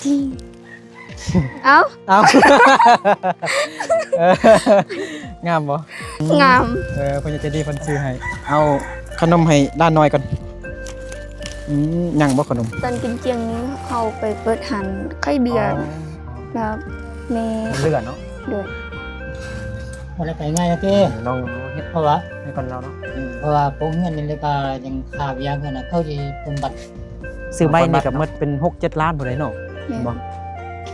ຈິງ ເອົ້າ ເອົ້າ ເອີ ງາມບໍ່? ງາມ ເອີ ເພິ່ນໃຈດີເພິ່ນຊື້ໃຫ້ ເອົາຂະໜົມໃຫ້ຫຼານນ້ອຍກ່ອນ. ອືມ ຍັງບໍ່ຂະໜົມ? ຕອນກິນຈຽງນີ້ເຮົາໄປເປີດຮ້ານຂາຍເບຍ ອໍ ແລ້ວແມ່ ເຫຼືອເນາະ ໂດຍ ບໍ່ໄດ້ໄປງ່າຍເດ້ ອືມ ນ້ອງເຮັດ ເພາະວ່າ ໃຫ້ກ່ອນລາວເນາະ ອືມ ເພາະວ່າໂປງເຮືອນນີ້ ແລ້ວກໍຍັງຄ່າເບຍເພິ່ນນະ ເຂົາຊິບຳບັດ ຊື້ໃໝ່ນີ້ກໍໝົດເປັນຫົກເຈັດລ້ານພຸ້ນເດເນາະ ແມ່ນ ແມ່ນບໍ່?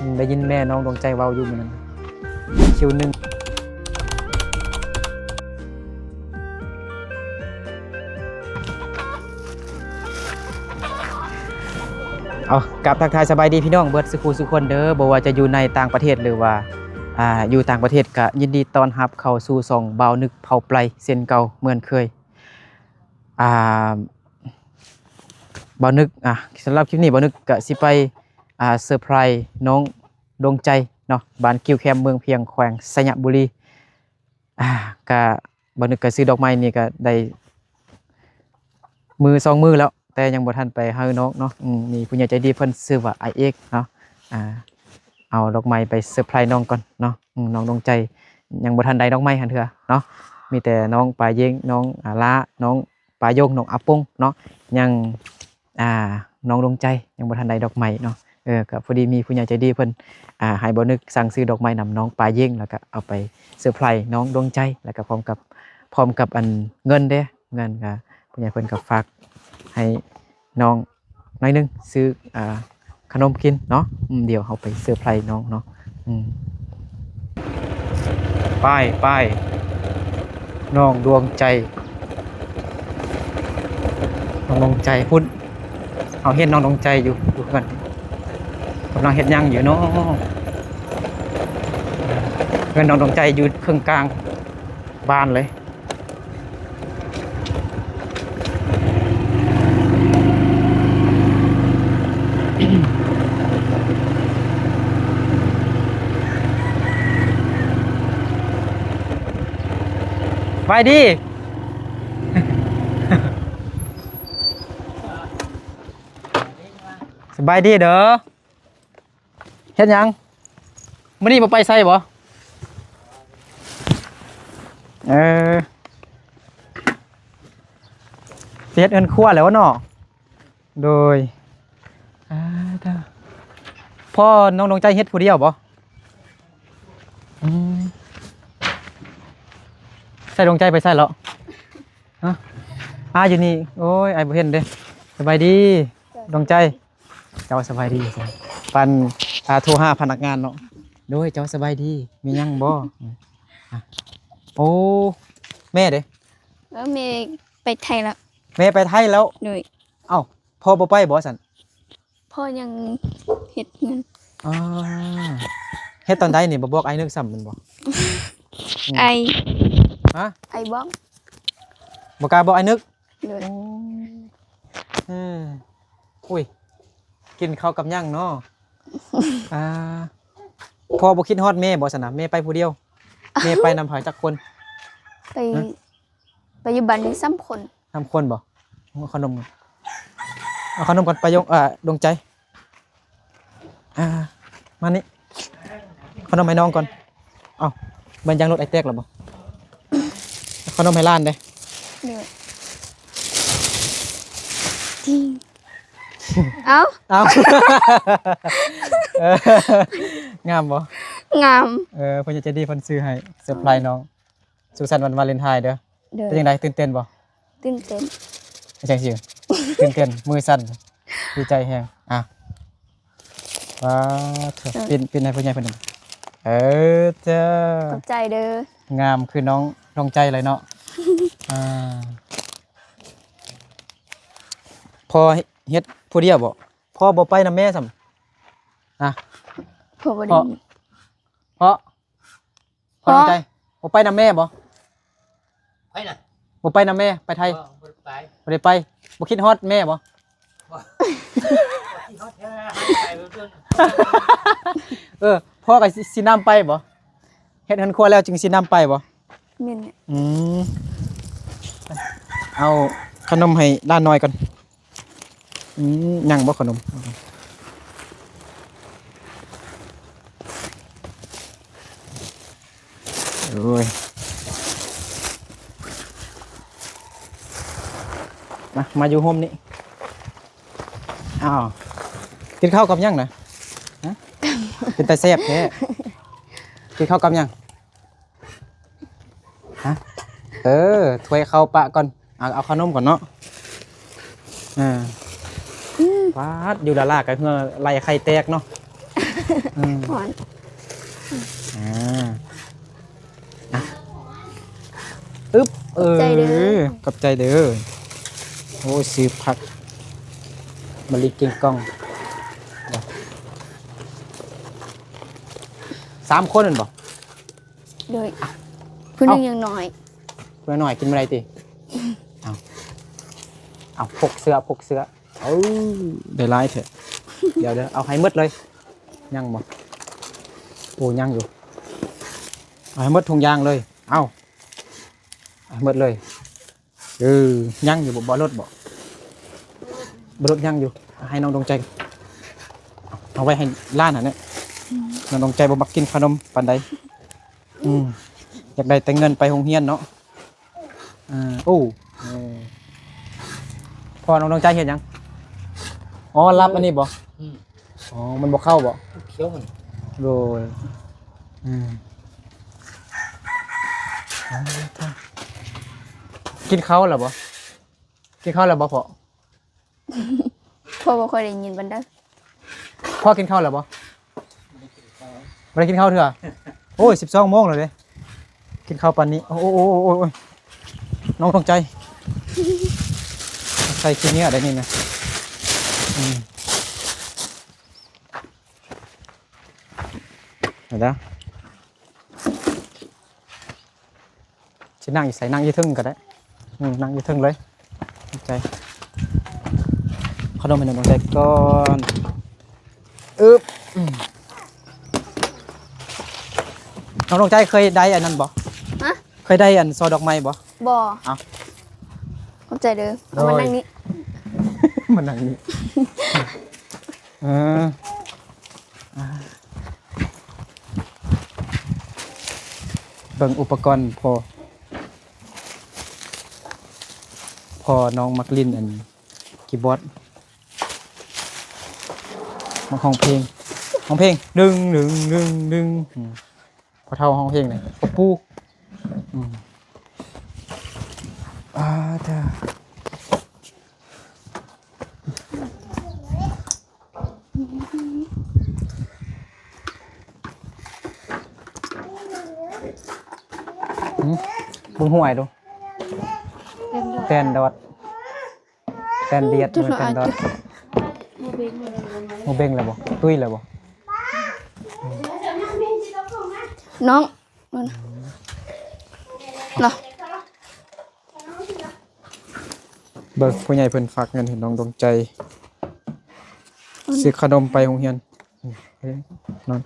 ອືມ ໄດ້ຍິນແມ່ນ້ອງດວງໃຈເວົ້າຢູ່ມື້ນັ້ນ ຄິວໜຶ່ງ ເອົາ ກາບທັກທາຍສະບາຍດີພີ່ນ້ອງເບິດສູ່ຜູ້ສູ່ຄົນເດີ ບໍ່ວ່າຈະຢູ່ໃນຕ່າງປະເທດ ຫຼືວ່າ ອ່າ ຢູ່ຕ່າງປະເທດ ກະຍິນດີຕ້ອນຮັບເຂົ້າສູ່ຊ່ອງບ່າວນຶກເຜົ່າໄປເຊັ່ນເກົ່າເໝືອນເຄີຍ. ອ່າ ບ່າວນຶກ ອ່າ ສຳລັບຄລິບນີ້ບ່າວນຶກກະຊິໄປ ອ່າ ເຊີໄພຣສ໌ນ້ອງດວງໃຈເນາະ ບ້ານກິ້ວແຄມ ເມືອງພຽງ ແຂວງໄຊຍະບູລີ. ອ່າ ກະບ່າວນຶກກະຊື້ດອກໄມ້ນີ້ກະໄດ້ມື້ສອງມື້ແລ້ວ ແຕ່ຍັງບໍ່ທັນໄປໃຫ້ນ້ອງເນາະ. ອືມ ມີຜູ້ໃຫຍ່ໃຈດີເພິ່ນຊື່ວ່າອ້າຍເອກເນາະ ອ່າ ເອົາດອກໄມ້ໄປເຊີໄພຣສ໌ນ້ອງກ່ອນເນາະ. ອືມ ນ້ອງດວງໃຈຍັງບໍ່ທັນໄດ້ດອກໄມ້ຫັ້ນເທື່ອເນາະ ມີແຕ່ນ້ອງປາເຢງ ນ້ອງ ອາ ລາ ນ້ອງປາຢົງ ນ້ອງອາປົງເນາະ ຍັງ ອ່າ ນ້ອງດວງໃຈຍັງບໍ່ທັນໄດ້ດອກໄມ້ເນາະ. ເອີ ກໍພໍດີມີຜູ້ໃຫຍ່ໃຈດີເພິ່ນ ອ່າ ໃຫ້ບ່າວນຶກສັ່ງຊື້ດອກໄມ້ນຳນ້ອງປາເຢງ ແລ້ວກໍເອົາໄປເຊີໄພຣສ໌ນ້ອງດວງໃຈ ແລ້ວກໍພ້ອມກັບ ພ້ອມກັບອັນເງິນເດ້ ເງິນກໍຜູ້ໃຫຍ່ເພິ່ນກໍຝາກໃຫ້ນ້ອງໜ້ອຍໜຶ່ງ ຊື້ ອ່າ ຂະໜົມກິນເນາະ. ອືມ ດຽວເຮົາໄປເຊີໄພຣສ໌ນ້ອງເນາະ. ອືມ ໄປ ໄປ ນ້ອງດວງໃຈ ນ້ອງດວງໃຈພຸ້ນ ເຮົາເຫັນນ້ອງດວງໃຈຢູ່ ຢູ່ເຮືອນ ກຳລັງເຮັດຫຍັງຢູ່ເນາະ. ເຮືອນນ້ອງດວງໃຈຢູ່ເຄິ່ງກາງບ້ານເລີຍ. ສະບາຍດີ ສະບາຍດີເດີ. ເຮັດຫຍັງ? ມື້ນີ້ບໍ່ໄປໃສບໍ່? ເອີ ຊິເຮັດເຮືອນຄົວແລ້ວເນາະ. ໂດຍ ອ່າ ເຈົ້າ ພໍ່ນ້ອງດວງໃຈເຮັດຜູ້ດຽວບໍ່? ອືມ ໃສດວງໃຈໄປໃສແລ້ວ? ຮະ? ອ່າ ຢູ່ນີ້ ໂອ້ຍ ອ້າຍບໍ່ເຫັນເດ້. ສະບາຍດີ ດວງໃຈ. ເຈົ້າສະບາຍດີ ປັນ ອ່າ ໂທຫາພະນັກງານເນາະ. ໂດຍ ເຈົ້າສະບາຍດີ ມີຫຍັງບໍ່? ອາ ໂອ້ ແມ່ເດ? ເອີ ແມ່ໄປໄທແລ້ວ. ແມ່ໄປໄທແລ້ວ? ໂດຍ. ເອົ້າ ພໍ່ບໍ່ໄປບໍ່ຊັ້ນ? ພໍ່ຍັງເຮັດເຮືອນ. ອໍ ເຮັດຕອນໃດນີ້ ບໍ່ບອກອ້າຍນຶກຊ້ຳແມ່ນບໍ່? ອືມ ອ້າຍ ຮະ? ອ້າຍບອກ ບໍ່ກ້າບອກອ້າຍນຶກ. ໂດຍ. ໂອ້ ເອີ ອຸ້ຍ ກິນເຂົ້າກັບຫຍັງເນາະ? ອ່າ ພໍ່ບໍ່ຄິດຮອດແມ່ບໍ່ຊັ້ນນະ? ແມ່ໄປຜູ້ດຽວ ແມ່ໄປນຳໃຜຈັກຄົນ? ໄປ ຮະ? ໄປຢູ່ບ້ານມີສາມຄົນ. ສາມຄົນບໍ່? ເອົາຂະໜົມ ເອົາຂະໜົມກ່ອນ ປາຍົງ ເອີ ດວງໃຈ. ອ່າ ມານີ້ ເອົາຂະໜົມໃຫ້ນ້ອງກ່ອນ. ເອົ້າ ແມ່ນຢາງລົດອ້າຍແຕກແລ້ວບໍ່? ເອົາຂະໜົມໃຫ້ຫຼານເດ້. ໂດຍ. ຈິງ ເອົ້າ ເອົ້າ ເອີ ງາມບໍ່? ງາມ. ເອີ ເພິ່ນໃຈດີ ເພິ່ນຊື້ໃຫ້ ເຊີໄພຣສ໌ນ້ອງ. ສຸກສັນວັນວາເລັນທາຍເດີ. ໂດຍ. ເປັນຈັ່ງໃດ? ຕື່ນເຕັ້ນບໍ່? ຕື່ນເຕັ້ນ. ຈັ່ງຊີ້ ຕື່ນເຕັ້ນ ມືສັ່ນ ດີໃຈແຮງ. ອ່ະ ວ້າ ເອີ ປິ່ນ ປິ່ນໃຫ້ຜູ້ໃຫຍ່ເພິ່ນ. ເອີ ເຈົ້າ ຂອບໃຈເດີ. ງາມຄືນ້ອງ ນ້ອງໃຈເລີຍເນາະ. ອ່າ ພໍ່ເຮັດຜູ້ດຽວບໍ່? ພໍ່ບໍ່ໄປນຳແມ່ຊ້ຳນະ? ພໍ່ບໍ່ໄດ້ ເພາະ ເພາະ ພໍ່ນ້ອງໃຈ ບໍ່ໄປນຳແມ່ບໍ່? ໃຜນະ? ບໍ່ໄປນຳແມ່ໄປໄທ? ບໍ່ ບໍ່ໄດ້ໄປ. ບໍ່ໄດ້ໄປ. ບໍ່ຄິດຮອດແມ່ບໍ່? ບໍ່ ບໍ່ຄິດຮອດແທ້ ໄປບໍ່ດົນ. ເອີ ພໍ່ກໍຊິ ຊິນຳໄປບໍ່? ເຮັດເຮືອນຄົວແລ້ວຈຶ່ງຊິນຳໄປບໍ່? ແມ່ນແຫຼະ. ອືມ ເອົາຂະໜົມໃຫ້ຫຼານນ້ອຍກ່ອນ. ອືມ ຍັງບໍ່ຂະໜົມ? ອືມ ໂອ້ຍ ມາ ມາຢູ່ຮົ່ມນີ້. ອ້າວ ກິນເຂົ້າກັບຫຍັງນະ? ຮະ? ເປັນຕາແຊບແທ້. ກິນເຂົ້າກັບຫຍັງ? ຮະ? ເອີ ຖ້ວຍເຂົ້າປະກ່ອນ. ເອົາ ເອົາເຂົ້າໜົມກ່ອນເນາະ. ເອີ ອືມ ປາດ ຢູ່ລາໆ ກະເຫື່ອໄຫຼໄຂ່ແຕກເນາະ. ອືມ ຮ້ອນ. ອ່າ ອ່ະ ອຶບ ຂອບໃຈເດີ ເອີ ຂອບໃຈເດີ. ໂອ້ ຊື້ຜັກມະລິເກັ່ງກ່ອງ ສາມຄົນແມ່ນບໍ່? ໂດຍ ຜູ້ໜຶ່ງຍັງນ້ອຍ ຜູ້ນ້ອຍກິນບໍ່ໄດ້ຕິ? ເອົາ ເອົາ ພົກເສື້ອ ພົກເສື້ອ. ເອີ ໄດ້ຫຼາຍແທ້. ດຽວໆ ເອົາໃຫ້ໝົດເລີຍ. ຍັງບໍ່? ໂອ້ ຍັງຢູ່. ເອົາໃຫ້ໝົດທຸງຢ່າງເລີຍ. ເອົາ ໃຫ້ໝົດເລີຍ. ເອີ ຍັງຢູ່ບໍ່? ບໍ່ລົດບໍ່? ບໍ່ລົດ ຍັງຢູ່. ໃຫ້ນ້ອງດວງໃຈ ເອົາໄວ້ໃຫ້ຫຼານຫັ້ນແຫຼະ. ອືມ ນ້ອງດວງໃຈບໍ່ມັກກິນຂະໜົມປານໃດ. ອືມ ຢາກໄດ້ແຕ່ເງິນໄປໂຮງຮຽນເນາະ. ເອີ ໂອ້ ເອີ ພໍ່ນ້ອງດວງໃຈເຮັດຫຍັງ? ອໍ ລັບອັນນີ້ບໍ່? ອືມ ອໍ ມັນບໍ່ເຂົ້າບໍ່? ຂຽວຫັ້ນ ໂດຍ. ອືມ ກິນເຂົ້າແລ້ວບໍ່? ກິນເຂົ້າແລ້ວບໍ່ພໍ່? ພໍ່ບໍ່ຄ່ອຍໄດ້ຍິນປານໃດ. ພໍ່ກິນເຂົ້າແລ້ວບໍ່? ບໍ່ໄດ້ກິນເຂົ້າເທື່ອ. ໂອ້ຍ ສິບສອງໂມງແລ້ວເດ້ ກິນເຂົ້າປານນີ້. ໂອ້ຍ ໂອ້ຍ ໂອ້ຍ ໂອ້ຍ ນ້ອງດວງໃຈ ໃສ່ຂີ້ເຫຍື້ອໄດ້ນີ້ນະ. ອືມ ເຫັນແລ້ວ. ຊິນັ່ງຢູ່ໃສ? ນັ່ງຢູ່ເທິງກໍໄດ້. ອືມ ນັ່ງຢູ່ເທິງເລີຍ. ຂອບໃຈ. ເອົາຂະໜົມໃຫ້ນ້ອງດວງໃຈກ່ອນ. ອຶບ ອືມ ນ້ອງດວງໃຈເຄີຍໄດ້ອັນນັ້ນບໍ່? ຮະ? ເຄີຍໄດ້ອັນຊໍດອກໄມ້ບໍ່? ບໍ່. ເອົ້າ ຂອບໃຈເດີ. ເອົາມານັ່ງນີ້ ມານັ່ງນີ້. ເອີ ອ່າ ເບິ່ງອຸປະກອນພໍ່ ພໍ່ນ້ອງມັກຫຼິ້ນອັນຄີບອດ ມັກຮ້ອງເພງ ຮ້ອງເພງ ດຶງ ດຶງ ດຶງ ດຶງ. ອືມ ພໍ່ເຖົ້າຮ້ອງເພງນີ້ ໂອປູ. ອືມ ອາ ເດີ ຫືມ ເບິ່ງຫວຍດູ ແຕນດອດ. ແຕນດຽດ ບໍ່ແມ່ນແຕນດອດ. ໝູເບັງແລ້ວບໍ່? ຕຸ້ຍແລ້ວບໍ່? ນ້ອງ ເນາະ ເບິ່ງຜູ້ໃຫຍ່ເພິ່ນຝາກເງິນໃຫ້ນ້ອງດວງໃຈ ອືມ ຊື້ຂະໜົມໄປໂຮງຮຽນ. ອືມ ນອນ.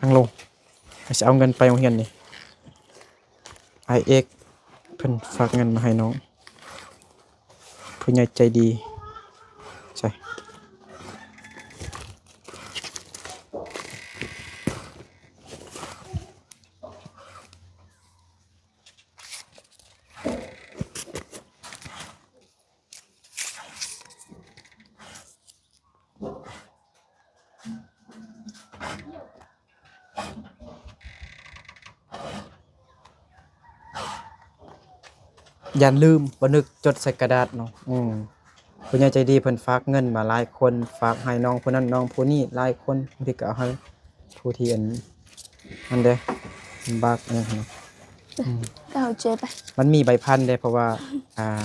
ນັ່ງລົງ ຊິເອົາເງິນໄປໂຮງຮຽນນີ້. ອ້າຍເອກເພິ່ນຝາກເງິນມາໃຫ້ນ້ອງ ຜູ້ໃຫຍ່ໃຈດີ. ໃສ່ ຢ້ານລືມ ບໍ່ນຶກ ຈົດໃສ່ກະດາດເນາະ. ອືມ ຜູ້ໃຫຍ່ໃຈດີເພິ່ນຝາກເງິນມາຫຼາຍຄົນ ຝາກໃຫ້ນ້ອງຜູ້ນັ້ນນ້ອງຜູ້ນີ້ຫຼາຍຄົນ ບາງທີກໍເອົາໃຫ້ ຜູ້ທີ່ອັນ ອັນເດ້ ລຳບາກອັນນັ້ນເນາະ. ອືມ ເອົາເຈໄປ ມັນມີໃບພັນເດ້ ເພາະວ່າ ອ່າ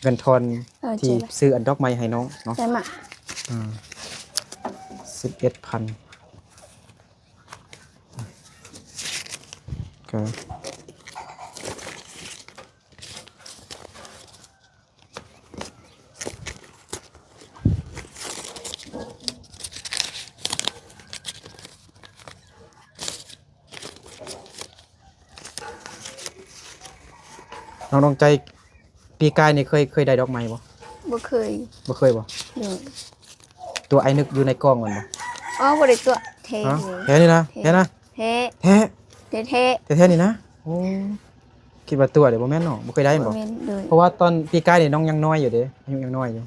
ເງິນທອນ ເອົາເຈໄປ ທີ່ຊື້ອັນດອກໄມ້ໃຫ້ນ້ອງເນາະ. ໃສ່ມາ ອ່າ ສິບເອັດພັນ ກໍ ນ້ອງດວງໃຈ ປີກາຍນີ້ເຄີຍ ເຄີຍໄດ້ດອກໄມ້ບໍ່? ບໍ່ເຄີຍ. ບໍ່ເຄີຍບໍ່? ໂດຍ. ຕົວໄອ້ນຶກຢູ່ໃນກ່ອງມັນບໍ່? ອໍ ບໍ່ໄດ້ຕົວະ ແທ້ ຮະ? ແທ້ນີ້ນະ ແທ້ ແທ້ນະ. ແທ້ ແທ້ ແທ້ໆ ແທ້ໆ ນີ້ນະ. ໂອ້ ຄິດວ່າຕົວະເດ້ ບໍ່ແມ່ນເນາະ? ບໍ່ເຄີຍໄດ້ແມ່ນບໍ່? ບໍ່ແມ່ນ ໂດຍ. ເພາະວ່າຕອນປີກາຍນີ້ນ້ອງຍັງນ້ອຍຢູ່ເດ້ ອາຍຸຍັງນ້ອຍຢູ່.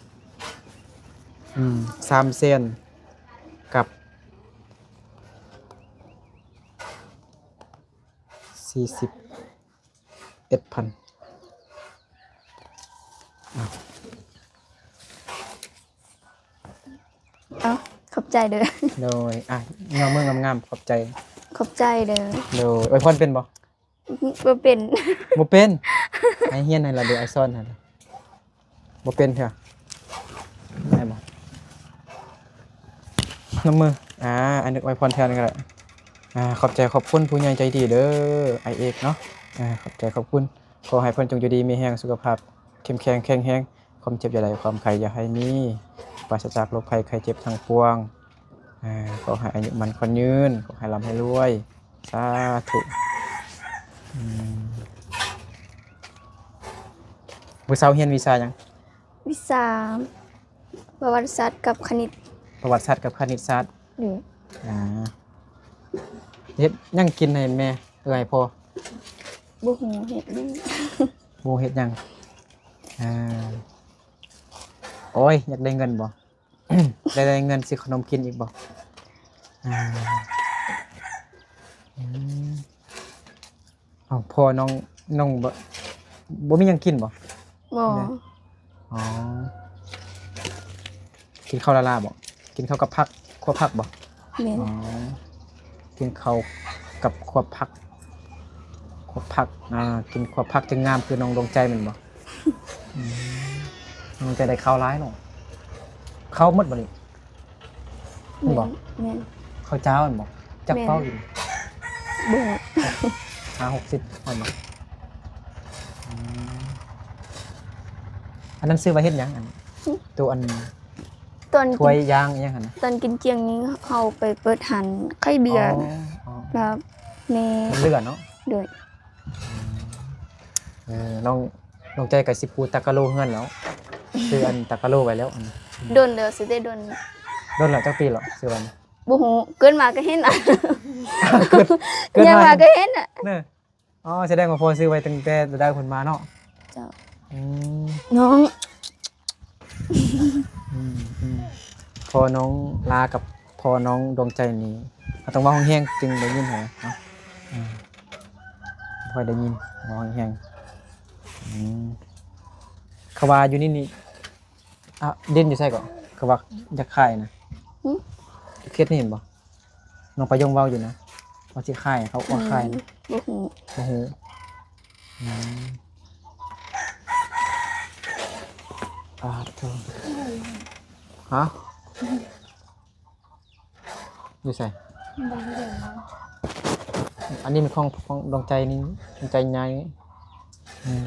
ອືມ ສາມແສນກັບສີ່ສິບເອັດພັນ. ເອົາ ຂອບໃຈເດີ. ໂດຍ. ອ່ະ ຍອມມືງາມໆ ຂອບໃຈ. ຂອບໃຈເດີ. ໂດຍ. ອວຍພອນເປັນບໍ່? ບໍ່ເປັນ. ບໍ່ເປັນ? ໃຫ້ຮຽນໃຫ້ລະເດີ ອ້າຍສອນໃຫ້ລະ. ບໍ່ເປັນເທື່ອ ໄດ້ບໍ່? ນຳມື ອ່າ ອັນນີ້ອວຍພອນແທນກໍໄດ້. ອ່າ ຂອບໃຈຂອບຄຸນຜູ້ໃຫຍ່ໃຈດີເດີ ອ້າຍເອກເນາະ. ອ່າ ຂອບໃຈຂອບຄຸນ. ຂໍໃຫ້ເພິ່ນຈົ່ງຢູ່ດີມີແຮງ ສຸຂະພາບເຂັ້ມແຂງແຂງແຮງ ຄວາມເຈັບຢ່າໄດ້ ຄວາມໄຂ້ຢ່າໃຫ້ມີ ປາສະຈາກໂລກໄພໄຂ້ເຈັບທັງປວງ. ອ່າ ຂໍໃຫ້ອາຍຸໝັ້ນຂວັນຍືນ ຂໍໃຫ້ລ່ຳໃຫ້ລວຍ ສາທຸ. ອືມ ມື້ເຊົ້າຮຽນວິຊາຫຍັງ? ວິຊາປະຫວັດສາດກັບຄະນິດ. ປະຫວັດສາດກັບຄະນິດສາດ. ໂດຍ. ອ່າ ເຮັດຫຍັງກິນໃຫ້ແມ່ ເອີ ໃຫ້ພໍ່? ບໍ່ຮູ້ເຮັດຫຍັງ. ບໍ່ເຮັດຫຍັງ. ອ່າ ໂອ້ຍ ຢາກໄດ້ເງິນບໍ່? ໄດ້ ໄດ້ເງິນຊື້ຂະໜົມກິນອີກບໍ່? ອ່າ ອືມ ເອົາ ພໍ່ນ້ອງ ນ້ອງບໍ່ ບໍ່ມີຫຍັງກິນບໍ່? ບໍ່. ອໍ ກິນເຂົ້າລ້າໆບໍ່? ກິນເຂົ້າກັບຜັກ ຂົ້ວຜັກບໍ່? ແມ່ນ. ອໍ ກິນເຂົ້າກັບຂົ້ວຜັກ ຂົ້ວຜັກ. ອ່າ ກິນຂົ້ວຜັກຈຶ່ງງາມຄືນ້ອງດວງໃຈແມ່ນບໍ່? ອືມ ນ້ອງດວງໃຈໄດ້ເຂົ້າຫຼາຍເນາະ. ເຂົ້າໝົດບໍ່ນີ້? ແມ່ນບໍ່? ແມ່ນ. ເຂົ້າເຈົ້າແມ່ນບໍ່? ຈັກເປົາຢູ່? ບໍ່ຮູ້ ຫ້າຫົກສິບ ແມ່ນບໍ່? ອືມ ອັນນັ້ນຊື້ໄວ້ເຮັດຫຍັງ? ອັນ ຫຶ ໂຕອັນ ຕອນກິນ ຖ້ວຍຢ່າງອີ່ຫຍັງຫັ້ນນະ? ຕອນກິນຈຽງນີ້ເຮົາໄປເປີດຮ້ານຂາຍເບຍ. ອໍ ອໍ ແລ້ວແມ່ ມັນເຫຼືອເນາະ? ໂດຍ. ເອີ ນ້ອງ ນ້ອງໃຈກໍຊິປູຕາກະໂລເຮືອນແລ້ວ ຊື້ອັນຕາກະໂລໄວ້ແລ້ວ. ອັນ ດົນແລ້ວ ຊື້ແຕ່ດົນ. ດົນແລ້ວ ຈັກປີແລ້ວຊື້ໄວ້ນີ້? ບໍ່ຮູ້ ເກີດມາກໍເຫັນ. ເກີດ ເກີດມາ ຍັງມາກໍເຫັນ. ເອີ ອໍ ສະແດງວ່າພໍ່ຊື້ໄວ້ຕັ້ງແຕ່ແຕ່ໃດພຸ້ນມາເນາະ. ເຈົ້າ. ອືມ ນ້ອງ ອືມ ອືມ ພໍ່ນ້ອງລາກັບພໍ່ນ້ອງດວງໃຈນີ້ ເຮົາຕ້ອງເວົ້າແຮງໆ ຈຶ່ງໄດ້ຍິນຫັ້ນນະ. ອືມ ບໍ່ຄ່ອຍໄດ້ຍິນ ເວົ້າແຮງໆ. ອືມ ເຂົາວ່າຢູ່ນີ້ນີ້ ອ່ະ ດິນຢູ່ໃສເກາະ? ເຂົາວ່າຢາກຂາຍນະ. ຫຶ ເຂດນີ້ເຫັນບໍ່? ນ້ອງປາຍົງເວົ້າຢູ່ນະ ວ່າຊິຂາຍ ເຂົາວ່າຂາຍນະ. ອືມ ບໍ່ຮູ້ ບໍ່ຮູ້. ອືມ ປາດໂທ້ ຮະ? ຢູ່ໃສ? ອັນນີ້ມັນຂອງ ຂອງດວງໃຈນີ້ ດວງໃຈໃຫຍ່. ອືມ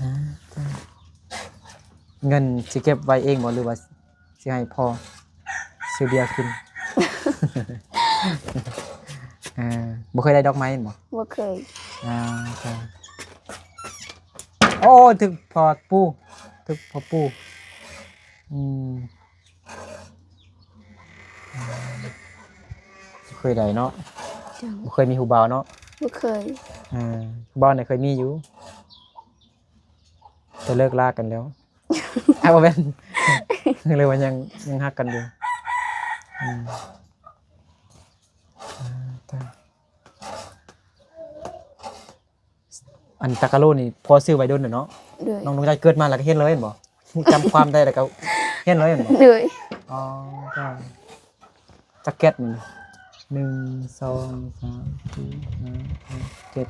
ອ່າ ເງິນຊິເກັບໄວ້ເອງບໍ່ ຫຼືວ່າຊິໃຫ້ພໍ່ຊື້ເບຍກິນ? ເອີ ບໍ່ເຄີຍໄດ້ດອກໄມ້ແມ່ນບໍ່? ບໍ່ເຄີຍ. ອ່າ ໂອ້ ຖືກພໍ່ປູ ຖືກພໍ່ປູ. ອືມ ບໍ່ເຄີຍໄດ້ເນາະ. ເຈົ້າ. ບໍ່ເຄີຍມີຜູ້ບ່າວເນາະ? ບໍ່ເຄີຍ. ເອີ ຜູ້ບ່າວນີ້ເຄີຍມີຢູ່ ແຕ່ເລີກລາກັນແລ້ວ. ອ້າວ ບໍ່ແມ່ນ ຫຼືວ່າຍັງ ຍັງຮັກກັນຢູ່? ອືມ ອ່າ ຕາຍ. ອັນຕາກະໂລນີ້ພໍ່ຊື້ໄວ້ດົນແລ້ວເນາະ? ໂດຍ. ນ້ອງດວງໃຈເກີດມາແລ້ວກໍເຫັນເລີຍແມ່ນບໍ່? ຮູ້ ຈຳຄວາມໄດ້ແລ້ວກໍເຫັນເລີຍແມ່ນບໍ່? ໂດຍ. ອໍ ຈ້າ ຈັກແກັດນີ້? ໜຶ່ງ ສອງ ສາມ ສີ່ ຫ້າ ຫົກ ເຈັດ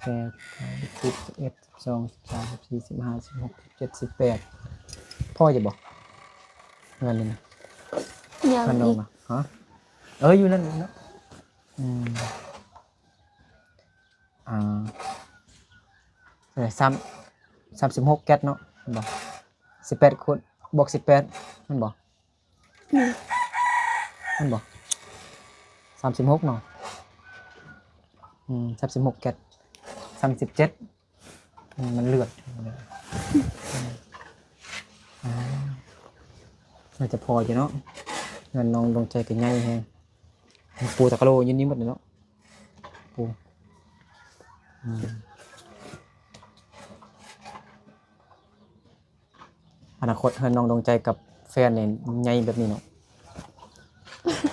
ແປດ ເກົ້າ ສິບ ສິບເອັດ ສິບສອງ ສິບສາມ ສິບສີ່ ສິບຫ້າ ສິບຫົກ ສິບເຈັດ ສິບແປດ. ພໍຢູ່ບໍ່? ເງິນນີ້ນະ? ຍັງອີກ. ຮະ? ເອີ ຢູ່ນັ້ນເນາະ. ອືມ ອ່າ ເອີ ສາມ ສາມສິບຫົກແກັດເນາະ ແມ່ນບໍ່? ສິບແປດຄູນ ບວກສິບແປດ ແມ່ນບໍ່? ອືມ ແມ່ນບໍ່? ສາມສິບຫົກເນາະ. ອືມ ສາມສິບຫົກແກັດ ສາມສິບເຈັດ. ອືມ ມັນເລືອດ ອືມ ອ່າ ໜ້າຈະພໍຢູ່ເນາະ. ເຮືອນນ້ອງດວງໃຈກໍໃຫຍ່ແຮງ. ປູຕະກະໂລຢູ່ນີ້ໝົດເລີຍເນາະ ປູ ອືມ ອະນາຄົດເຮືອນນ້ອງດວງໃຈກັບແຟນນີ້ໃຫຍ່ແບບນີ້ເນາະ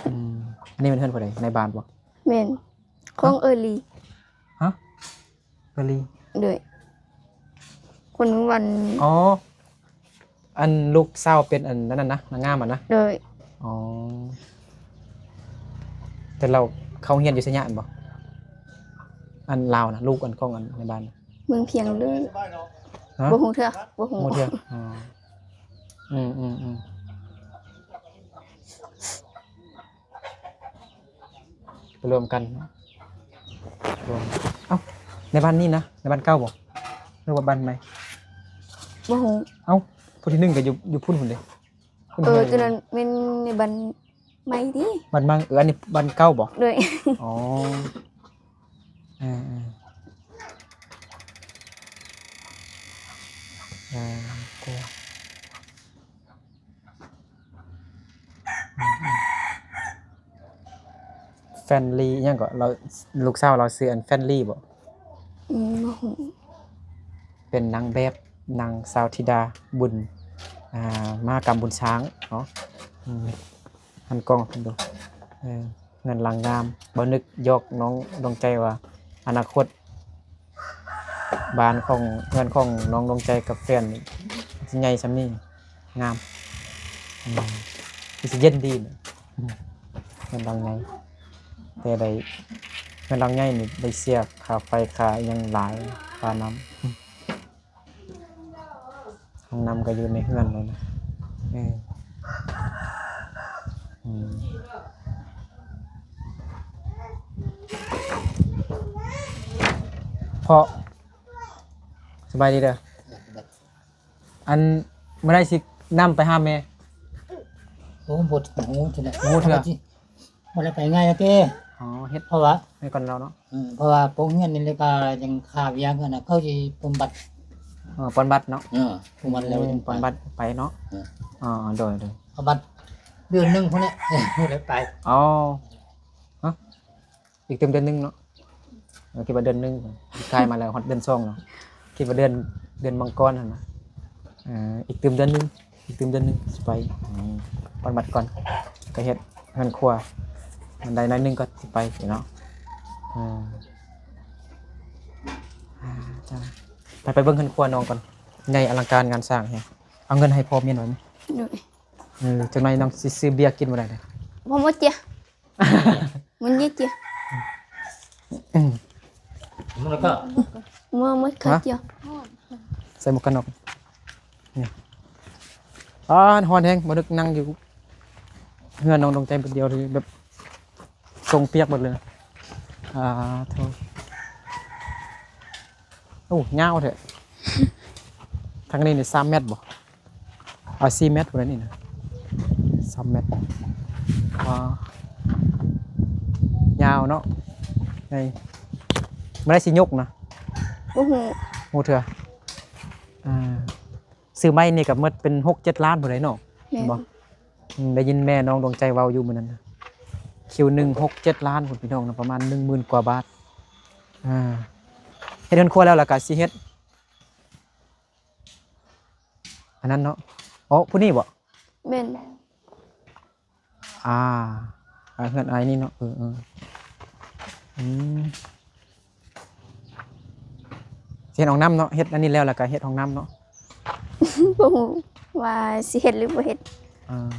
ອືມ ອັນນີ້ແມ່ນເຮືອນຜູ້ໃດ? ໃນບ້ານບໍ່? ແມ່ນ ຂອງເອີລີ. ຮະ? ເອີລີ? ໂດຍ ຄົນວັນ ອໍ ອັນລູກສາວເປັນອັນນັ້ນນະ ນາງງາມຫັ້ນນະ? ໂດຍ ອໍ ແຕ່ລາວເຂົ້າຮຽນຢູ່ໄຊຍະແມ່ນບໍ່? ອັນລາວນະ ລູກອັນຂອງອັນໃນບ້ານນະ? ເມືອງພຽງເລີຍ. ຮະ? ບໍ່ຮູ້ເທື່ອ ບໍ່ຮູ້ ບໍ່ຮູ້ເທື່ອ. ອໍ ອືມໆໆ ໄປລວມກັນເນາະ ລວມ ເອົ້າ ໃນບ້ານນີ້ນະ ໃນບ້ານເກົ່າບໍ່ ຫຼືວ່າບ້ານໃໝ່? ບໍ່ຮູ້. ເອົ້າ ຜູ້ທີໜຶ່ງກໍຢູ່ ຢູ່ພຸ້ນພຸ້ນເດ້. ເອີ ໂຕນັ້ນແມ່ນໃນບ້ານໃໝ່ຕິ ບ້ານມັງ. ເອີ ອັນນີ້ບ້ານເກົ່າບໍ່? ໂດຍ ອໍ ເອີໆ ເອີ ໂຕ ແຟນລີຫຍັງເກາະ? ລາວ ລູກສາວລາວຊື່ອັນແຟນລີບໍ່? ອືມ ບໍ່ຮູ້. ເປັນນາງແບບ ນາງສາວທິດາບຸນ ອ່າ ມະຫະກຳບຸນຊ້າງເນາະ. ອືມ ຫັນກ້ອງເພິ່ນດູ ເອີ ເຮືອນຫຼັງງາມ. ບໍ່ນຶກຢອກນ້ອງດວງໃຈວ່າ ອະນາຄົດ ບ້ານຂອງ ເຮືອນຂອງນ້ອງດວງໃຈກັບແຟນນີ້ ຊິໃຫຍ່ສ່ຳນີ້ ງາມ ອືມ ຄືຊິເຢັນດີນະ ເຮືອນຫຼັງໃຫຍ່. ແຕ່ໄດ້ ເຮືອນຫຼັງໃຫຍ່ນີ້ໄດ້ເສຍຄ່າໄຟຄ່າຫຍັງຫຼາຍ ຄ່ານ້ຳ. ຫ້ອງນ້ຳກໍຢູ່ໃນເຮືອນໂລດນະ ເອີ ອືມ ພໍ່ ສະບາຍດີເດີ. ອັນ ມື້ໃດຊິນຳໄປຫາແມ່? ໂອ້ ບໍ່ຮູ້ເທື່ອ ບໍ່ຮູ້ເທື່ອ. ບໍ່ໄດ້ໄປງ່າຍເດ້. ອໍ ເຮັດ ເພາະວ່າ ໃຫ້ກ່ອນລາວເນາະ. ເອີ ເພາະວ່າໂຮງຮຽນນີ້ແຫຼະ ກໍຍັງຄາວຽກຫັ້ນນະ ເຂົາຊິປຳບັດ. ອໍ ປຳບັດເນາະ. ເອີ ປຳບັດແລ້ວ ອືມ ຈຶ່ງໄປ ປຳບັດໄປເນາະ. ເອີ ອໍ ໂດຍໆ ປຳບັດເດືອນໜຶ່ງພຸ້ນແຫຼະ ບໍ່ໄດ້ໄປ. ອໍ ຮະ? ອີກຕື່ມເດືອນໜຶ່ງເນາະ. ເອີ ຄິດວ່າເດືອນໜຶ່ງ ກາຍມາແລ້ວ ຮອດເດືອນສອງເນາະ. ຄິດວ່າເດືອນ ເດືອນມັງກອນຫັ້ນນະ. ເອີ ອີກຕື່ມເດືອນໜຶ່ງ ອີກຕື່ມເດືອນໜຶ່ງຊິໄປ. ອືມ ປຳບັດກ່ອນ ກໍເຮັດເຮືອນຄົວ ມັນໄດ້ໜ້ອຍໜຶ່ງກໍຊິໄປເນາະ. ເອີ ອ່າ ໄປ ໄປເບິ່ງເຮືອນຄົວນ້ອງກ່ອນ. ໃຫຍ່ອະລັງການງານສ້າງແຮງ. ເອົາເງິນໃຫ້ພໍ່ເມຍໜ້ອຍ. ໂດຍ. ເອີ ຈັກໜ້ອຍນ້ອງຊິຊື້ເບຍກິນມື້ໃດເດີ. ບໍ່ໝົດເຈ້ຍ. ມັນເຍເຈຍ ອືມ ມັນກໍ ມາໝົດຂາດຈຽວ ໃສ່ໝວກກັນນັອກນີ້. ອ່າ ຮ້ອນແຮງ ບໍ່ນຶກນັ່ງຢູ່ເຮືອນນ້ອງດວງໃຈຜູ້ດຽວ ແບບຊົງປຽກເບິດເລີຍ. ອ່າ ໂທ້ ໂອ້ ຍາວແທ້. ທາງນີ້ນີ້ສາມແມັດບໍ່? ເອົາສີ່ແມັດພຸ້ນນະນີ້ນະ ສາມແມັດ. ວ້າ ຍາວເນາະ. ໃຫຍ່ ມື້ໃດຊິຍົກນະ? ບໍ່ຮູ້ ຮູ້ເທື່ອ. ອ່າ ຊື້ໃໝ່ນີ້ກໍໝົດເປັນຫົກເຈັດລ້ານພຸ້ນໃດ໋ເນາະ. ແມ່ນ ເຫັນບໍ່? ອືມ ໄດ້ຍິນແມ່ນ້ອງດວງໃຈເວົ້າຢູ່ມື້ນັ້ນນະ ຄິວໜຶ່ງຫົກເຈັດລ້ານພຸ້ນ ພີ່ນ້ອງເນາະ ປະມານໜຶ່ງໝື່ນກວ່າບາດ. ອ່າ ເຮັດເຮືອນຄົວແລ້ວ ແລ້ວກໍຊິເຮັດ ອັນນັ້ນເນາະ. ອໍ ຜູ້ນີ້ບໍ່? ແມ່ນ. ອ່າ ເຮືອນອ້າຍນີ້ເນາະ. ເອີໆ ອືມ ຊິເຮັດຫ້ອງນ້ຳເນາະ. ເຮັດອັນນີ້ແລ້ວ ແລ້ວກໍເຮັດຫ້ອງນ້ຳເນາະ. ບໍ່ຮູ້ວ່າຊິເຮັດຫຼືບໍ່ເຮັດ. ອ່າ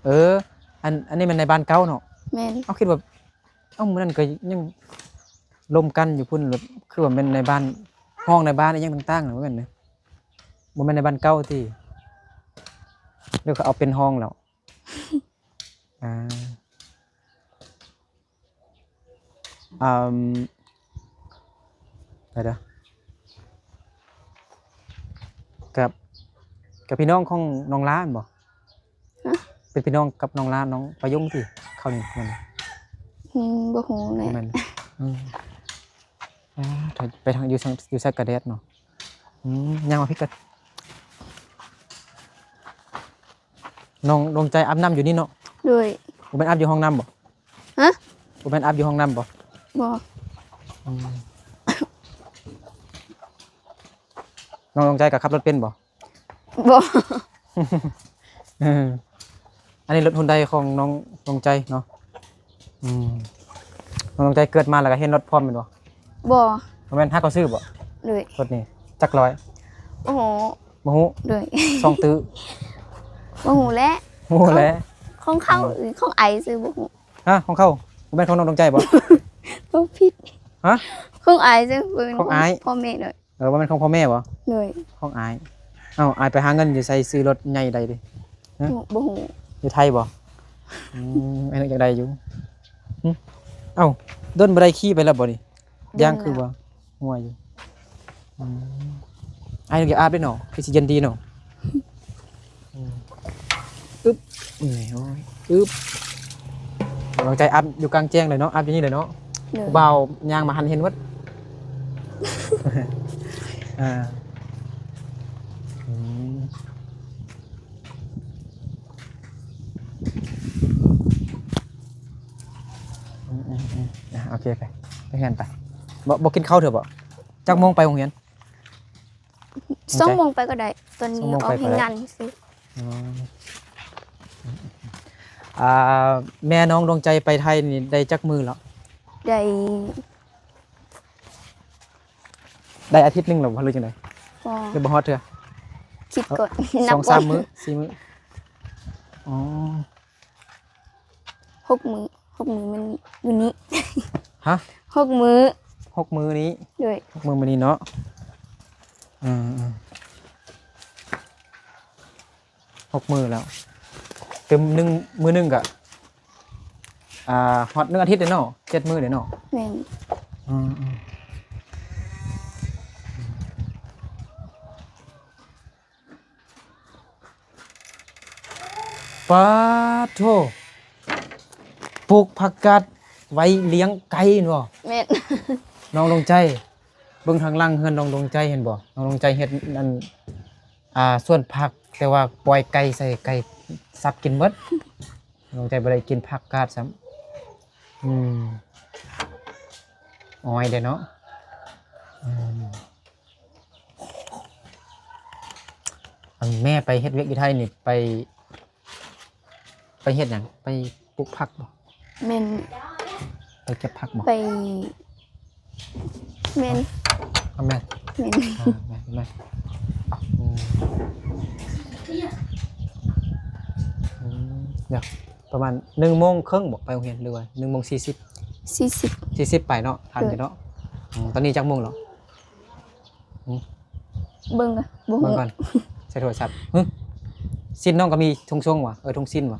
ເອີ ອັນ ອັນນີ້ແມ່ນໃນບ້ານເກົ່າເນາະ? ແມ່ນ. ເອົາ ຄິດວ່າ ເອົ້າ ມື້ນັ້ນກໍຍັງລົມກັນຢູ່ພຸ້ນ ແບບຄືວ່າແມ່ນໃນບ້ານ ຫ້ອງໃນບ້ານອີ່ຫຍັງຕ່າງໆ ບໍ່ແມ່ນເນາະ? ບໍ່ແມ່ນໃນບ້ານເກົ່າຕິ? ຫຼືເຂົາເອົາເປັນຫ້ອງແລ້ວ? ອ່າ ອືມ ດຽວໆ ກັບ ກັບພີ່ນ້ອງຂອງນ້ອງລາແມ່ນບໍ່? ຮະ? ເປັນພີ່ນ້ອງກັບນ້ອງລາ ນ້ອງປະຍົງຕິ? ເຂົານີ້ແມ່ນ ອືມ ບໍ່ຮູ້ແຫຼະ ແມ່ນ. ອືມ ອ່າ ໄປທາງ ຢູ່ທາງ ຢູ່ໃສກະແດດເນາະ. ອືມ ຍ່າງມາພີ້ກ່ອນ. ນ້ອງດວງໃຈອາບນ້ຳຢູ່ນີ້ເນາະ? ໂດຍ. ບໍ່ແມ່ນອາບຢູ່ຫ້ອງນ້ຳບໍ່? ຮະ? ບໍ່ແມ່ນອາບຢູ່ຫ້ອງນ້ຳບໍ່? ບໍ່. ອືມ ນ້ອງດວງໃຈກໍຂັບລົດເປັນບໍ່? ບໍ່. ເອີ ອັນນີ້ລົດຮຸນໄດຂອງນ້ອງດວງໃຈເນາະ. ອືມ ນ້ອງດວງໃຈເກີດມາແລ້ວກໍເຫັນລົດພ້ອມແມ່ນບໍ່? ບໍ່. ບໍ່ແມ່ນ ຫາກໍຊື້ບໍ່? ໂດຍ. ລົດນີ້ຈັກຮ້ອຍ? ໂອ້ໂຫ ບໍ່ຮູ້. ໂດຍ. ສອງຕື້? ບໍ່ຮູ້ແຫຼະ. ບໍ່ຮູ້ແຫຼະ. ຂອງເຂົາ ຂອງອ້າຍຊື້ ບໍ່ຮູ້. ຮະ ຂອງເຂົາ? ບໍ່ແມ່ນຂອງນ້ອງດວງໃຈບໍ່? ເວົ້າຜິດ. ຮະ? ຂອງອ້າຍຊື້. ຂອງອ້າຍ? ພໍ່ແມ່ໂດຍ. ເອີ ບໍ່ແມ່ນຂອງພໍ່ແມ່ບໍ່? ໂດຍ. ຂອງອ້າຍ. ເອົ້າ ອ້າຍໄປຫາເງິນຢູ່ໃສ ຊື້ລົດໃຫຍ່ໄດ້ເດ? ຮະ? ບໍ່ ບໍ່ຮູ້. ຢູ່ໄທບໍ່? ອືມ ອ້າຍນຶກຢາກໄດ້ຢູ່. ຫຶ? ເອົ້າ ດົນບໍ່ໄດ້ຂີ່ໄປແລ້ວບໍ່ນີ້? ດນ ຢາງຄື ແລ້ວ ວ່າຮົ່ວຢູ່. ອືມ ອ້າຍຢາກອາບເດ້ເນາະ ຄືຊິເຢັນດີເນາະ. ອືມ ອຶບ ນີ້ ໂອ້ຍ ອຶບ ດວງໃຈອາບຢູ່ກາງແຈ້ງເລີຍເນາະ ອາບຢູ່ນີ້ເລີຍເນາະ. ໂດຍ. ຜູ້ບ່າວຍ່າງມາຫັນເຫັນໝົດ. ອ່າ ອືມ ອືມໆໆ ອ່າ ໂອເຄ ໄປ ໄປເຮືອນໄປ. ບໍ່ ບໍ່ກິນເຂົ້າເທື່ອບໍ່? ຈັກໂມງໄປໂຮງຮຽນ? ສອງໂມງໄປກໍໄດ້ ຕອນນີ້ອອກແຮງງານຊື່. ອໍ ອືມ ອ່າ ແມ່ນ້ອງດວງໃຈໄປໄທນີ້ໄດ້ຈັກມື້ແລ້ວ? ໄດ້ ໄດ້ອາທິດໜຶ່ງແລ້ວບໍ່ ຫຼືຈັ່ງໃດ? ບໍ່ ຫຼືບໍ່ຮອດເທື່ອ? ຄິດກ່ອນ ນັບ ສອງສາມມື້ ສີ່ມື້. ອໍ ຫົກມື້ ຫົກມື້ມັນຢູ່ນີ້. ຮະ? ຫົກມື້ ຫົກມື້ນີ້. ໂດຍ. ຫົກມື້ມື້ນີ້ເນາະ. ເອີໆ ຫົກມື້ແລ້ວ ຕື່ມໜຶ່ງ ມື້ໜຶ່ງກະ ອ່າ ຮອດໜຶ່ງອາທິດເດ້ເນາະ ເຈັດມື້ເດ້ເນາະ. ແມ່ນ. ອືມໆ ປາດໂທ້ ປູກຜັກກາດໄວ້ລ້ຽງໄກ່ແມ່ນບໍ່? ແມ່ນ. ນ້ອງດວງໃຈ ເບິ່ງທາງຫຼັງເຮືອນນ້ອງດວງໃຈເຫັນບໍ່? ນ້ອງດວງໃຈເຮັດອັນ ອ່າ ສວນຜັກ ແຕ່ວ່າປ່ອຍໄກ່ໃສ່ ໄກ່ສັບກິນເບິດ. ນ້ອງດວງໃຈບໍ່ໄດ້ກິນຜັກກາດຊ້ຳ. ອືມ ອ້ອຍເດ້ເນາະ. ອືມ ອັນແມ່ໄປເຮັດວຽກຢູ່ໄທນີ້ ໄປ ໄປເຮັດຫຍັງ? ໄປປູກຜັກບໍ່? ແມ່ນ. ໄປເກັບຜັກບໍ່? ໄປ ແມ່ນ. ອາ ແມ່ນ. ແມ່ນ. ອາ ແມ່ນ ແມ່ນ. ອືມ ອືມ ດຽວ ປະມານໜຶ່ງໂມງເຄິ່ງບໍ່ ໄປໂຮງຮຽນ ຫຼືວ່າໜຶ່ງໂມງສີ່ສິບ? ສີ່ສິບ. ສີ່ສິບໄປເນາະ ທັນຢູ່ເນາະ. ໂດຍ. ອືມ ຕອນນີ້ຈັກໂມງແລ້ວ? ຫຶ? ເບິ່ງກ່ອນ ບໍ່ຮູ້ ເບິ່ງກ່ອນ ໃສ່ໂທລະສັບ. ຫຶ? ຊິນນ້ອງກໍມີທຸງຊົງຫວາ? ເອີ ທຸງຊິນຫວາ?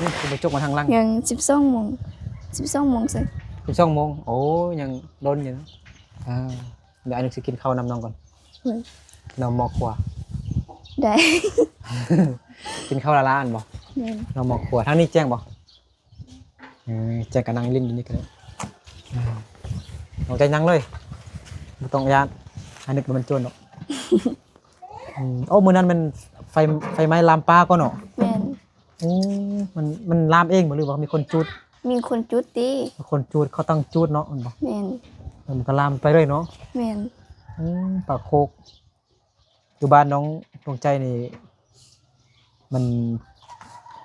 ຫຶ? ຄືບໍ່ຈົກມາທາງຫຼັງ? ຍັງສິບສອງໂມງ ສິບສອງໂມງໃສ່ ສິບສອງໂມງ. ໂອ້ ຍັງດົນຢູ່ເນາະ. ອ່າ ດຽວອ້າຍນຶກຊິກິນເຂົ້ານຳນ້ອງກ່ອນ. ໂດຍ. ນຳໝໍ້ຄົວ ໄດ້ ກິນເຂົ້າລ້າໆ ອັນບໍ່? ແມ່ນ. ນຳໝໍ້ຄົວ ທາງນີ້ແຈ້ງບໍ່? ເອີ ແຈ້ງກໍນັ່ງຫຼິ້ນຢູ່ນີ້ກໍໄດ້. ອືມ ນ້ອງໃຈນັ່ງເລີຍ ບໍ່ຕ້ອງຢ້ານ. ອ້າຍນຶກວ່າແມ່ນໂຈນດອກ. ອືມ ໂອ້ ມື້ນັ້ນແມ່ນໄຟ ໄຟໄໝ້ລາມປ່າກໍເນາະ? ແມ່ນ. ໂອ້ ມັນ ມັນລາມເອງບໍ່ ຫຼືວ່າມີຄົນຈູດ? ມີຄົນຈູດຕິ. ຄົນຈູດ ເຂົາຕັ້ງຈູດເນາະ ແມ່ນບໍ່? ແມ່ນ. ເອີ ມັນກໍລາມໄປເລີຍເນາະ? ແມ່ນ. ອືມ ປາໂຄກ ຢູ່ບ້ານນ້ອງດວງໃຈນີ້ ມັນ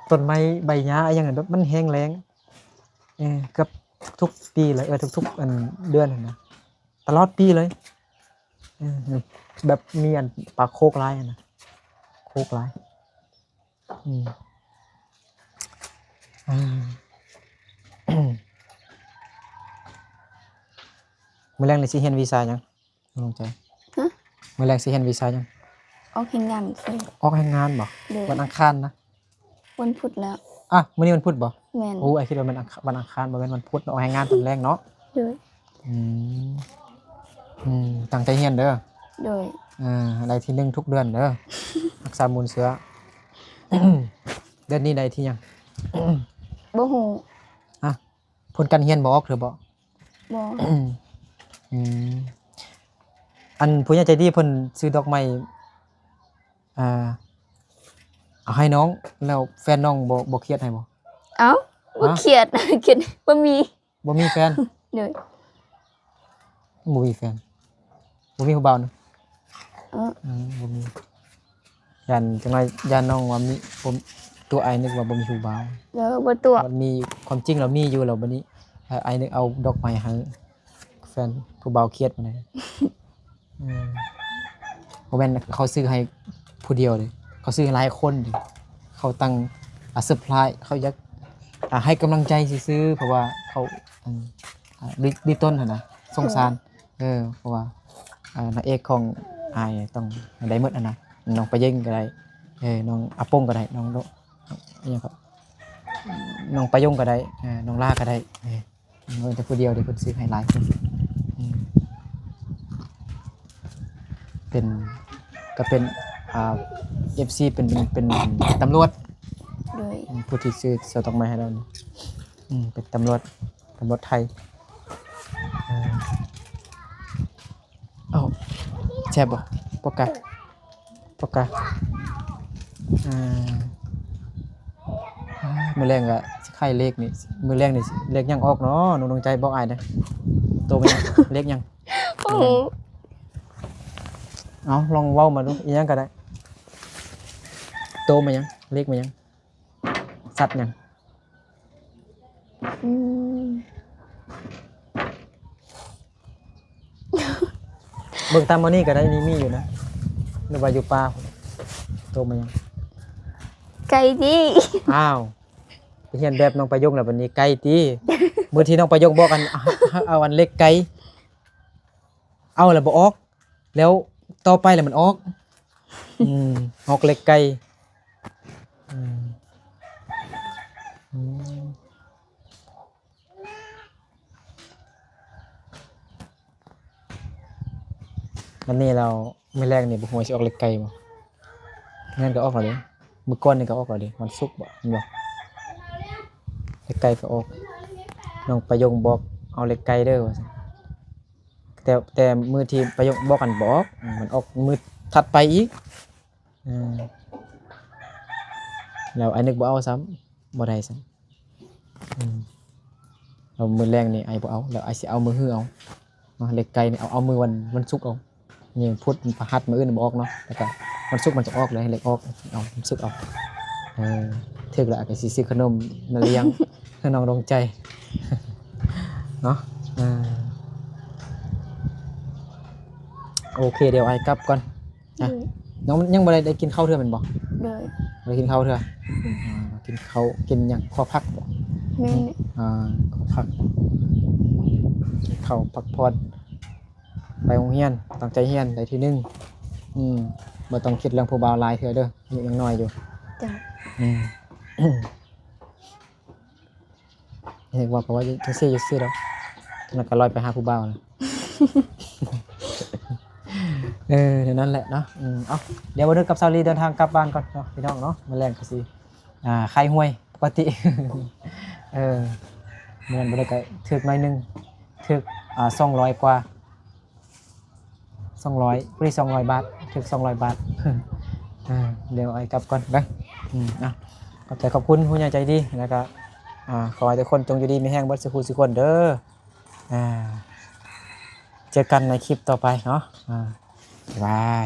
ຕົ້ນໄມ້ໃບຫຍ້າອີ່ຫຍັງແບບມັນແຫ້ງແລ້ງ ເອີ ເກືອບທຸກໆປີເລີຍ ເອີ ທຸກໆ ອັນ ເດືອນຫັ້ນນະ ຕະຫຼອດປີເລີຍ. ເອີ ແບບມີອັນປາໂຄກຫຼາຍຫັ້ນນະ ໂຄກຫຼາຍ. ອືມ ອືມ ມື້ແລງນີ້ຊິຮຽນວິຊາຫຍັງ? ນ້ອງດວງໃຈ ຮະ? ມື້ແລງຊິຮຽນວິຊາຫຍັງ? ອອກແຮງງານ. ອອກແຮງງານບໍ່? ໂດຍ. ວັນອັງຄານນະ? ວັນພຸດແລ້ວ. ອ່ະ ມື້ນີ້ວັນພຸດບໍ່? ແມ່ນ. ໂອ້ ອ້າຍຄິດວ່າແມ່ນອັງຄານ ວັນອັງຄານ ບໍ່ແມ່ນວັນພຸດເນາະ. ອອກແຮງງານຕອນແລງເນາະ. ໂດຍ. ອືມ ອືມ ຕັ້ງໃຈຮຽນເດີ. ໂດຍ. ເອີ ໄດ້ທີໜຶ່ງທຸກເດືອນເດີ ຮັກສາມູນເຊື້ອ. ເດືອນນີ້ໄດ້ທີຫຍັງ? ບໍ່ຮູ້. ຮະ? ຜົນການຮຽນບໍ່ອອກເທື່ອບໍ່? ບໍ່. ອືມ ອັນຜູ້ໃຫຍ່ໃຈດີເພິ່ນຊື້ດອກໄມ້ ອ່າ ເອົາໃຫ້ນ້ອງ ແລ້ວແຟນນ້ອງບໍ່ ບໍ່ຄຽດໃຫ້ບໍ່? ເອົ້າ ບໍ່ຄຽດ ຄຽດບໍ່ມີ. ບໍ່ມີແຟນ? ໂດຍ ບໍ່ມີແຟນ ບໍ່ມີຜູ້ບ່າວນະ? ເອີ ອືມ ບໍ່ມີ. ຢ້ານຈັກໜ້ອຍ ຢ້ານນ້ອງວ່າມີ ບໍ່ ຕົວະ ອ້າຍນຶກວ່າບໍ່ມີຜູ້ບ່າວ. ເອີ ບໍ່ຕົວະ ມັນມີ ຄວາມຈິງແລ້ວມີຢູ່ ແລ້ວບັດນີ້ ເອີ ອ້າຍນຶກເອົາດອກໄມ້ໃຫ້ແຟນ ຜູ້ບ່າວຄຽດປານໃດ? ອືມ ບໍ່ແມ່ນເຂົາຊື້ໃຫ້ຜູ້ດຽວເດ້ ເຂົາຊື້ໃຫ້ຫຼາຍຄົນເດ້. ເຂົາຕັ້ງ ອ່າ ເຊີໄພຣສ໌ ເຂົາຢາກ ອ່າ ໃຫ້ກຳລັງໃຈຊື່ໆ ເພາະວ່າເຂົາ ອັນ ອ່າ ດີ ດີຕົນຫັ້ນນະ ສົງສານ. ເອີ ເພາະວ່າ ອ່າ ນາງເອກຂອງອ້າຍຕ້ອງໄດ້ໝົດຫັ້ນນະ ນ້ອງປາເຢັງກໍໄດ້ ເອີ ນ້ອງອາປົງກໍໄດ້ ນ້ອງໂດ ອີຫຍັງກໍ ນ້ອງປາຍົງກໍໄດ້ ເອີ ນ້ອງລາກໍໄດ້ ເອີ ເອົາແຕ່ຜູ້ດຽວເດ້ ເພິ່ນຊື້ໃຫ້ຫຼາຍຄົນ. ອືມ ເປັນ ກໍເປັນ ອ່າ ເອັຟຊີ ເປັນ ເປັນຕຳຫຼວດ. ໂດຍ ອືມ ຜູ້ທີ່ຊື້ສວນດອກໄມ້ໃຫ້ລາວນີ້ ອືມ ເປັນຕຳຫຼວດ ຕຳຫຼວດໄທ. ເອີ ເອົ້າ ແຊບບໍ່? ປອກກາ ປອກກາ ອ່າ ມື້ແລງກະຊິຂາຍເລກນີ້ ມື້ແລງນີ້ເລກຫຍັງອອກເນາະ? ນ້ອງດວງໃຈບອກອ້າຍແດ່ ໂຕແມ່ນຫຍັງ? ເລກຫຍັງ? ໂອ້ໂຫ ເອົາ ລອງເວົ້າມາດູ ອີຫຍັງກໍໄດ້ ໂຕແມ່ນຫຍັງ? ເລກແມ່ນຫຍັງ? ສັດຫຍັງ? ອືມ ເບິ່ງຕາມມື້ນີ້ກໍໄດ້ ນີ້ມີຢູ່ນະ ຫຼືວ່າຢູ່ປ່າ? ໂຕແມ່ນຫຍັງ? ໄກ່ຕິ. ອ້າວ ໄປຮຽນແບບນ້ອງປາຍົງແລ້ວບັດນີ້ໄກ່ຕິ. ມື້ທີ່ນ້ອງປາຍົງບອກ ອັນ ເອົາອັນເລກໄກ່ ເອົາແລ້ວບໍ່ອອກ ແລ້ວຕໍ່ໄປແລ້ວມັນອອກ. ອືມ ອອກເລກໄກ່. ອືມ ອືມ ວັນນີ້ແລ້ວ ມື້ແລງນີ້ບໍ່ຮູ້ວ່າຊິອອກເລກໄກ່ບໍ່? ແມ່ນກໍອອກແລ້ວເດ້ ມື້ກ່ອນນີ້ກໍອອກແລ້ວເດ້ ວັນສຸກບໍ່ ແມ່ນບໍ່? ເລກໄກ່ກໍອອກ ນ້ອງປາຍົງບອກເອົາເລກໄກ່ເດີວ່າຊັ້ນ. ແຕ່ ແຕ່ມື້ທີ່ປາຍົງບອກຫັ້ນບໍ່ອອກ ມັນອອກມື້ຖັດໄປອີກ. ເອີ ແລ້ວອ້າຍນຶກບໍ່ເອົາຊ້ຳ ບໍ່ໄດ້ຊ້ຳ. ອືມ ແລ້ວມື້ແລງນີ້ອ້າຍບໍ່ເອົາ ແລ້ວອ້າຍຊິເອົາມື້ຮືເອົາເນາະ ເລກໄກ່ນີ້ເອົາ ເອົາມື້ວັນ ວັນສຸກເອົາ. ນີ້ພຸດ ພະຫັດ ມື້ອື່ນບໍ່ອອກເນາະ ແລ້ວກະວັນສຸກມັນຈະອອກເລີຍ ເລກອອກ ເອົາ ວັນສຸກເອົາ. ເອີ ຖືກແລ້ວ ກໍຊິຊື້ຂະໜົມມາລ້ຽງນ້ອງດວງໃຈເນາະ. ເອີ ໂອເຄ ດຽວອ້າຍກັບກ່ອນ. ອ່ະ ໂດຍ ນ້ອງຍັງບໍ່ໄດ້ ໄດ້ກິນເຂົ້າເທື່ອແມ່ນບໍ່? ໂດຍ ບໍ່ໄດ້ກິນເຂົ້າເທື່ອ. ອືມ ອ່າ ກິນເຂົ້າ ກິນຫຍັງ? ຂົ້ວຜັກບໍ່? ແມ່ນ. ອ່າ ຂົ້ວຜັກ ກິນເຂົ້າ ພັກຜ່ອນ ໄປໂຮງຮຽນ ຕັ້ງໃຈຮຽນ ໄດ້ທີໜຶ່ງ. ອືມ ບໍ່ຕ້ອງຄິດເລື່ອງຜູ້ບ່າວຫຼາຍເທື່ອເດີ ອາຍຸຍັງນ້ອຍຢູ່. ຈົ້າ. ອືມ ເຮັດວ່າ ເພາະວ່າຈັ່ງຊີ້ຢູ່ຊື່ດອກ ຈັ່ງນັ້ນກໍລອຍໄປຫາຜູ້ບ່າວນະ. ເອີ ແນວນັ້ນແຫຼະເນາະ. ອືມ ເອົາ ດຽວບ່າວນຶກກັບສາວລີເດີນທາງກັບບ້ານກ່ອນເນາະ ພີ່ນ້ອງເນາະ. ມື້ແລງກໍຊິ ອ່າ ຂາຍຫວຍປົກກະຕິ. ເອີ ມື້ນັ້ນບໍ່ໄດ້ກໍຖືກໜ້ອຍໜຶ່ງ ຖືກ ອ່າ ສອງຮ້ອຍກວ່າ ສອງຮ້ອຍ ພໍດີສອງຮ້ອຍບາດ ຖືກສອງຮ້ອຍບາດ. ເອີ ດຽວອ້າຍກັບກ່ອນເດີ. ອືມ ອ່ະ ຂອບໃຈຂອບຄຸນຜູ້ໃຫຍ່ໃຈດີ ແລ້ວກໍ ອ່າ ຂໍໃຫ້ທຸກຄົນຈົ່ງຢູ່ດີມີແຮງເບິດສູ່ຜູ້ສູ່ຄົນເດີ. ອ່າ ເຈີກັນໃນຄລິບຕໍ່ໄປເນາະ. ອ່າ ບາຍບາຍ.